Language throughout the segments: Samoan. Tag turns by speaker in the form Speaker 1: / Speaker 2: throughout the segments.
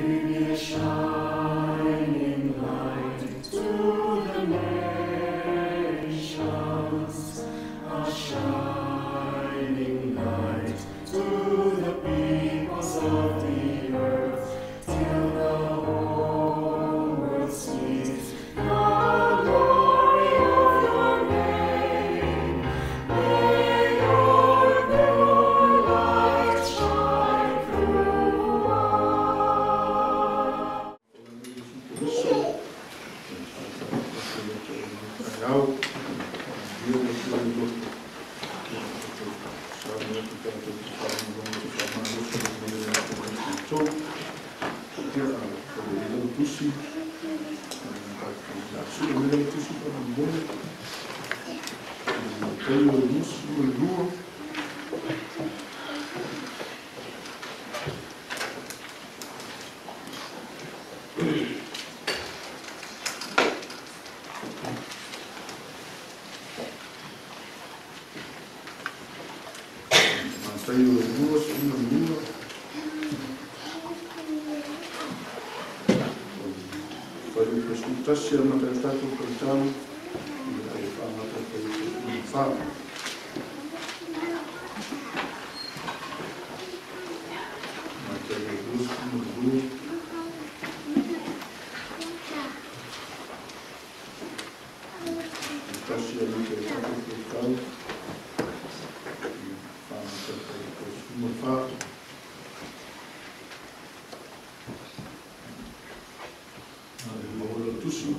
Speaker 1: you be a shining light to the nations, a shining light to the peoples of the earth, till the whole world sees the glory of your name. May your pure light shine through us.
Speaker 2: Tasi a matai tātou kaitau, i ai whaamata te wha. Matai o 22. Tasi a matai tātou kaitau, i whaamata te wha. Tusi.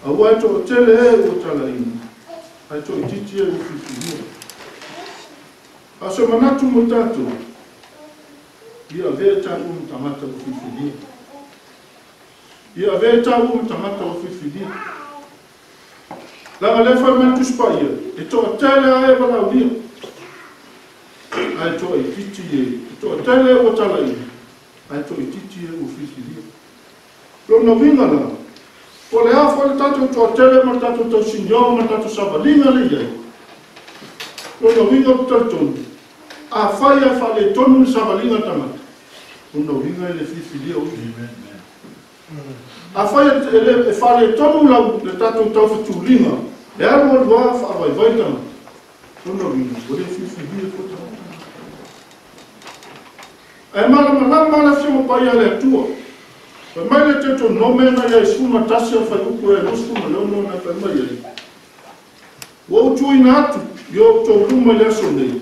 Speaker 2: Aua e tō tele e o talaina, ai tō i titi e o whiwhinia. A so manatu mo tātou, ia avea tāu mo tangata o whiwhinia. Ia avea tāu mo tangata o whiwhinia. Langa le whai mai tuspa ia, e tō tele a e walaunia. Ai tō i titi e, e tō tele e o talaina, ai tō i titi e o whiwhinia. Lona winga la, o le afa le tātou toa tele ma tātou tau sinio ma tātou savalinga le iai. Lona winga o talitonu, a whai a whale tonu le savalinga tangata. Lona winga e le whiwhilia ui. Afai e faaletonu lau le tatou taufetuliga e alu alu lava faavaivai tagata, lona uiga ua le filifilia foi tagata. Ae malamalama le Afioga Paia a le Atua. Fai mai le Teutonome na iai 11 o fuaiupu e 26 na fai mai ai, ua ou tuuina atu i o outou luma i le aso nei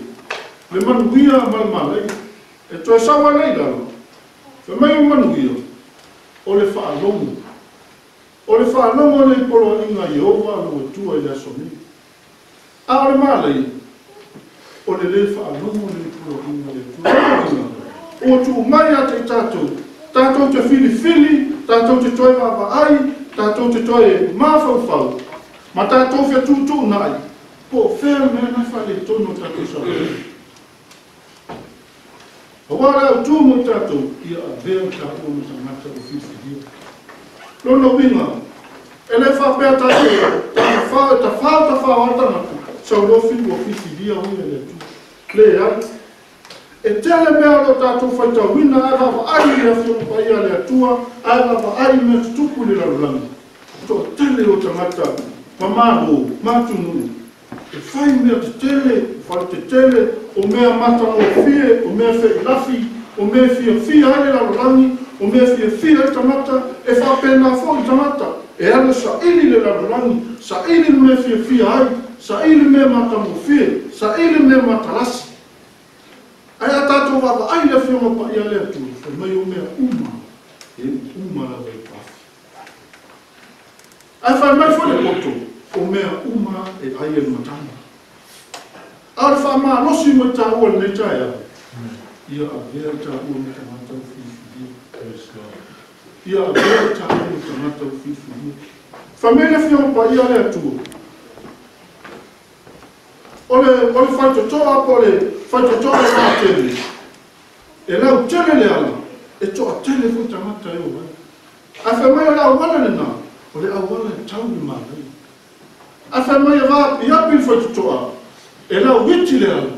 Speaker 2: le manuia ma le malaia e toe sau ai i lalo. Fai mai o manuia o le faalogo. O le faalogo le poloaiga Ieova lou Atua i le aso nei. A o le malaia, o le le faalogo le poloaiga le Atua. Ua tuu mai ia te i tatou, tatou te filifili, tatou te toe vaavaai, tatou te toe mafaufau, ma tatou fetuutuunai, po o fea le mea na faaletonu o tatou saogalemu. Aua le autu mo i tatou, ia avea o taua ma tagata o filifilia. Lona uiga, e le faapea tatou, tafafao e tafao tafao a tagata, saulofi ua filifilia oi e le Atua. Leai. E tele mea o lo tatou faitauina ae vaavaai i le Afioga Paia a le Atua, ae vaavaai i mea tutupu i le lalolagi. Toatele o tagata ma malo, ma atunuu, e fai mea tetele, fale tetele, o mea matagofie, o mea feilafi, o mea fiafia ai le lalolagi, o mea fiafia ai tagata, e faapena foi tagata, e alu saili le lalolagi, saili le mea fiafia ai, saili mea matagofie, saili mea matalasi. Ae a tatou vaavaai le Afioga Paia a le Atua, fai mai o mea uma, e uma lava i pafi. Ae fai mai foi le poto, o mea uma e ai e le matagi. A o le faamalosi mo i taua lenei taeao, ia avea i taua ma tagata o filifilia. Ia avea i taua ma tagata o filifilia. Fai mai le Afioga Paia a le Atua, o le faitotoa po o le faitotoa e matele, e lautele le ala, e toatele foi tagata e o ai. Ae fai mai o le auala lena, o le auala e tau le manaia. Ae fai mai e vaapiapi le faitotoa, e lauiti le ala,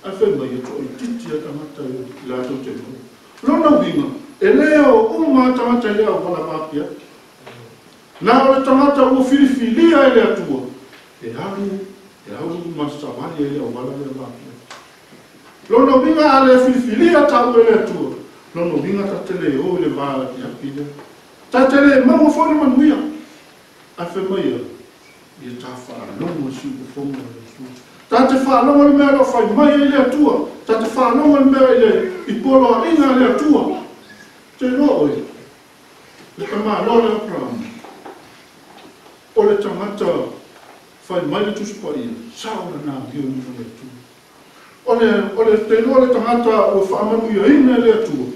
Speaker 2: ae fai mai e toaitiiti a tagata e latou te maua. Lona uiga, e le o uma a tagata i le auala vaapiapi. Na o le tagata ua filifilia e le Atua, e alu ma savali e le auala le vaapiapi. Lona uiga a le filifilia tau e le Atua, lona uiga tatele o i le vaapiapi lea. Tatele maua foi le manuia. Ae fai mai ia, ia ta faalogo si ufofoga o le Atua. Ta te faalogo le mea o fai mai ai le Atua. Ta te faalogo le mea i poloaiga a le Atua. Te iloa oe, le tamaloa le Aperamo, o le tagata fai mai le Tusi Paia, sao lana amio i le Atua. O le te iloa le tagata ua faamanuiaina e le Atua,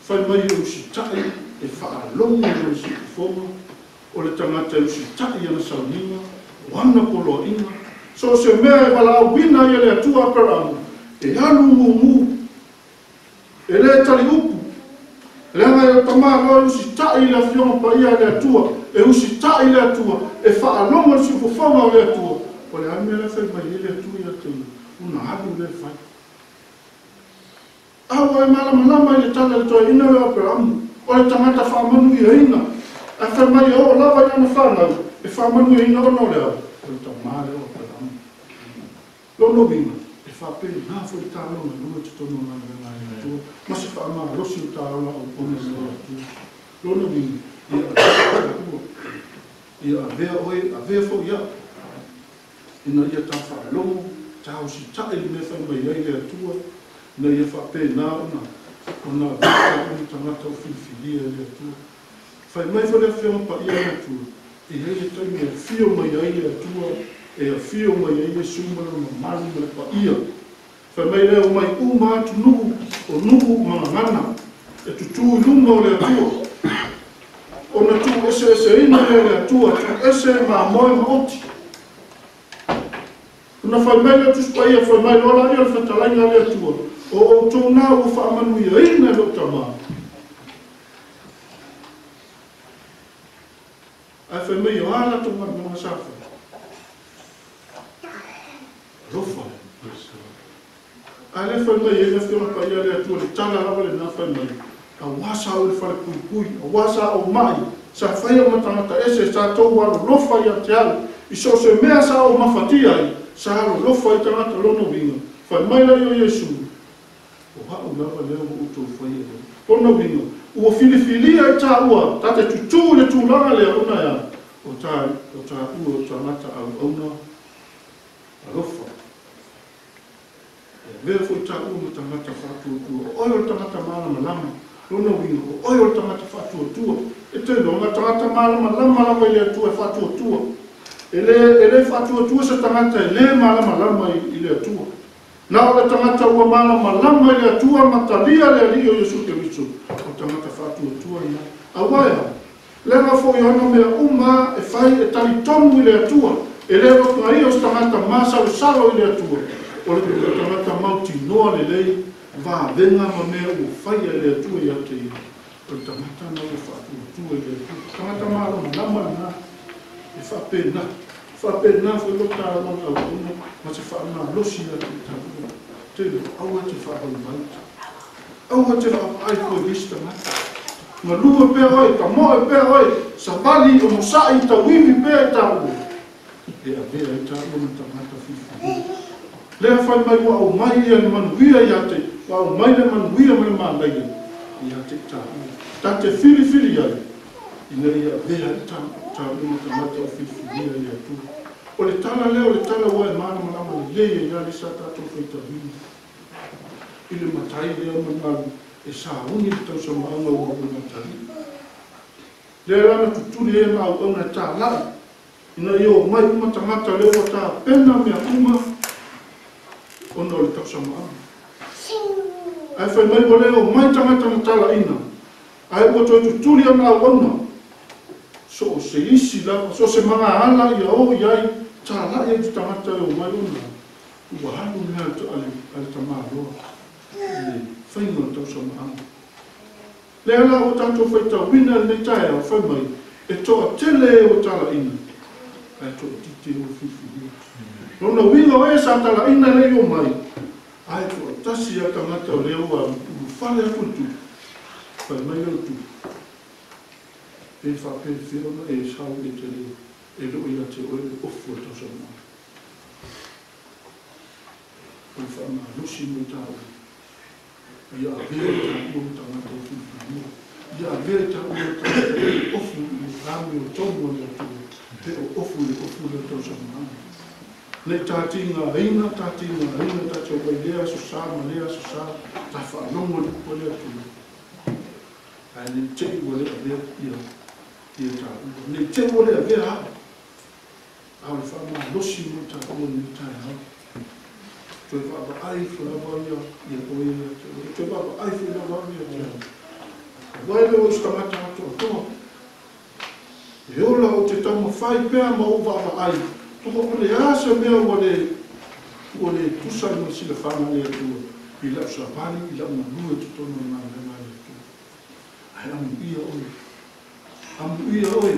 Speaker 2: fai mai e usitai e faalogo i le siufofoga, o le tagata e usitai ana sauniga, o ana poloaiga, so se mea e valaauina ia le Atua Aperamo, e alu mumu, e le tali upu, leaga e o tamaloa e usitai i le Afioga Paia a le Atua, e usitai le Atua, e faalogo le siufofoga o le Atua, o le a mea la fai mai ai le Atua ia te ia, ona alu le fai. A ua e malamalama i le tala le toeaina le Aperamo, o le tagata faamanuiaina, ae fai mai e oo lava i ana fanau, e faamanuiaina ona o le au, o le tamā lea o Aperamo. Lona uiga, e faapena foi le taloga lua totonu o galuega a le Atua, ma se faamalosi o taola auauna i le Atua. Lona uiga, ia avea taua, ia avea oe, avea foi au, ina ia ta faalogo, ta usitai le mea fai mai ai le Atua, ina ia faapena ona avea taua ma tagata o filifilia e le Atua. Fai mai foi le Afioga Paia a le Atua, e i ai le taimi e afio mai ai le Atua, e afio mai ai Iesu ma lona mamalu ma le paia. Fai mai lea o mai uma atu nuu, o nuu ma gagana, e tutū i luma o le Atua. Ona tuu eseeseina lea le Atua, tuu ese mamoe ma oti. Ona fai mai le Tusi Paia, fai mai loa laia le fetalaiga a le Atua, o outou na ua faamanuiaina e lou tamā. Ae fai mai o a latou galuega sa fai. Alofa. A le fai mai e le Afioga Paia a le Atua, le tala lava lena fai mai. Auā sa ou i le falepuipui, auā sa ou ma'i, sa faia ma tagata ese, sa tou alolofa ia te au, i so o se mea sa ou mafatia ai, sa alolofa ai tagata. Lona uiga, fai mai lea o Iesu, o a'u lava lea ua outou faia i ai. Lona uiga, ua filifilia i tāua, ta te tutū i le tulaga lea ona e a, o ta, o tāua o tagata auauna alofa. E avea foi tāua ma tagata faatuatua. O oe o le tagata malamalama. Lona uiga, o oe o le tagata faatuatua. E te iloa, tagata malamalama lava i le Atua e faatuatua. E le faatuatua se tagata e le malamalama i le Atua. Na o le tagata ua malamalama i le Atua ma talia le Alii o Iesu Keriso, o tagata faatuatua ina. Auā e a? Leaga foi ona mea uma e fai e talitonu i le Atua. E le lotoga ia o se tagata masalosalo i le Atua. O le tagata mautinoa lelei vavega ma mea ua faia e le Atua ia te ia. O le tagata na ua faatuatua i le Atua. Tagata malamalama lena e faapena. Faapena foi lo tāua auauna ma se faamalosi ia te tāua. Tele, aua te faavaivai. Aua te vaavaai foi i isi tagata. Galue pea oe, tamoe pea oe, savali o mosa'i tauivi pea i tāua. E avea ai tāua ma tagata filifilia. Lea fai mai ua aumai ia le manuia ia te, ua aumai le manuia ma le manaia ia te tāua. Ta te filifili ai, ina ia avea ai tāua ma tagata o filifilia i le Atua. O le tala lea o le tala ua e malamalama lelei ai le sa tatou faitauina. I le matai lea magalu e sauni le tausamaaga ua ua matali. Lea lana tutuli e na auauna e tālai. Ina ia o mai uma tagata lea ua tapena mea uma ona o le tausamaaga. Ae fai mai ua le o mai tagata na talaina. Ae ua toe tutuli ana auauna. So o se isi lava, so o se magaala ia o i ai, tālai ai te tagata e o mai ona. Ua alu mea a le tamāloa. I le faiga o le tausamaaga. Lea la ua tatou faitauina lenei taeao fai mai, e toatele e ua talaina, ae toaitiiti e ua filifilia. Lona uiga o e sa talaina le i o mai, ae toatasi a tagata o lea ua ulufale atu le tupu. Fai mai lea o le tupu. Pe faapefea ona e sau e te le e le o ia te oe le ofu o le tausamaaga. O le faamalosi mo tāua. Ia avea i tāua ma tagata o filifilia. Ia avea i tāua ma tagata e ofu i le amiotonu a le Atua. Pe o ofu i le ofu o le tausamaaga. Nei tātigaina, tātigaina, tā te o lea aso sa ma lea aso sa, ta faalogo i le upu a le Atua. Ae nei te i ua le avea ia tāua. Nei te ua le avea au. A o le faamalosi mo tāua nei taeao. Toe vaavaai ifo lava ia oe ia te oe. Toe vaavaai foi lava au ia te au. Auā e le o se tagata atoatoa. E ola o te taumafai pea ma ou vaavaai. Toho o le a se mea ua le tusa i ma silafaga le Atua. I lau savali, i lau galue totonu o le galuega a le Atua. Ae amuia oe. Amuia oe.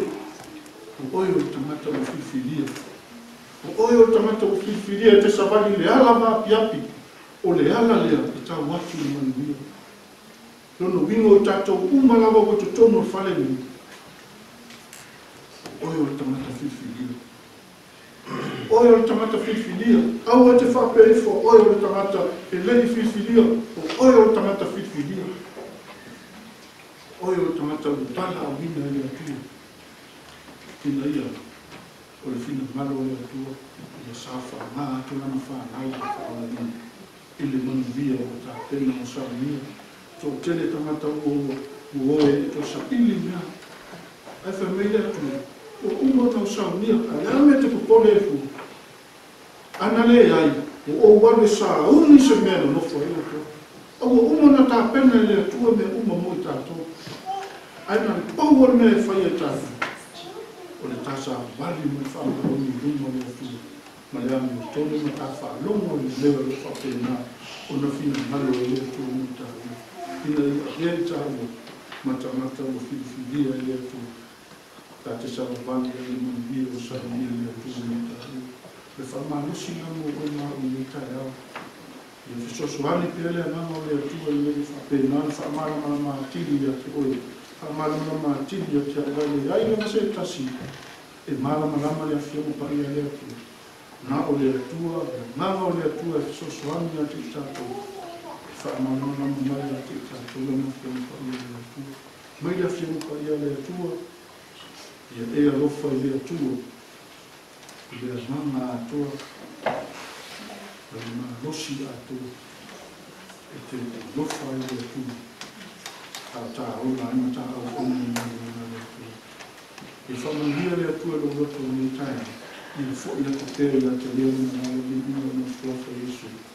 Speaker 2: O oe o le tagata ua filifilia. O oe o le tagata ua filifilia e te savali i le ala vaapiapi. O le ala lea e tau atu i le manuia. Lona uiga o tatou uma lava ua totonu o le fale lenei. O oe o le tagata filifilia. Oe o le tagata filifilia. Aua te faapea ifo oe o le tagata e le i filifilia. O oe o le tagata filifilia. Oe o le tagata ua valaauina e le Atua. Ina ia o le finagalo o le Atua ia saofāgā atu lana fanau ma faaaogaina i le manuia ua tapena mo saunia. Toatele tagata ua ua o e toe saili mea. Ae fai mai le Atua, ua uma ona ou saunia, ae le a mea e te popole ai fua. Ana leai, ua ou alu e sauni se mea e nonofo ai outou. A ua uma ona tapena e le Atua mea uma mo i tatou. Ae na le pau o le mea e faia e tatou. O le ta savali ma le faamaoni i luma o le Atua. Ma le amiotonu ma ta faalogo i le leo e lo faapena ona finagalo e le Atua mo i taua. Ina ia avea i taua ma tagata ua filifilia e le Atua. Ta te savavali ai le manuia o saunia le Atua mo i taua. Le faamalosi la mo oe ma au i lenei taeao. Ia fesoasoani pea le Agaga o le Atua ina ia faapena ona faamalamalama atili ia te oe, faamalamalama atili ia te au, aua e leai lava se tasi e malamalama le Afioga Paia a le Atua. Na o le Atua, le Agaga o le Atua e fesoasoani ia te i tatou, e faamalamalama mai ia te i tatou Lana Afioga Paia a le Atua. Mai le Afioga Paia a le Atua, ia e alofa i le Atua, i le agaga atoa, ma le malosi atoa, e te alofa ai le Atua, a o ta ola ai ma ta auauna i galuega a le Atua. Ia faamanuia le Atua i lou loto i lenei taeao, ia fo'i atu pea ia te lea lona lalo, viiga o lona suafa Iesu.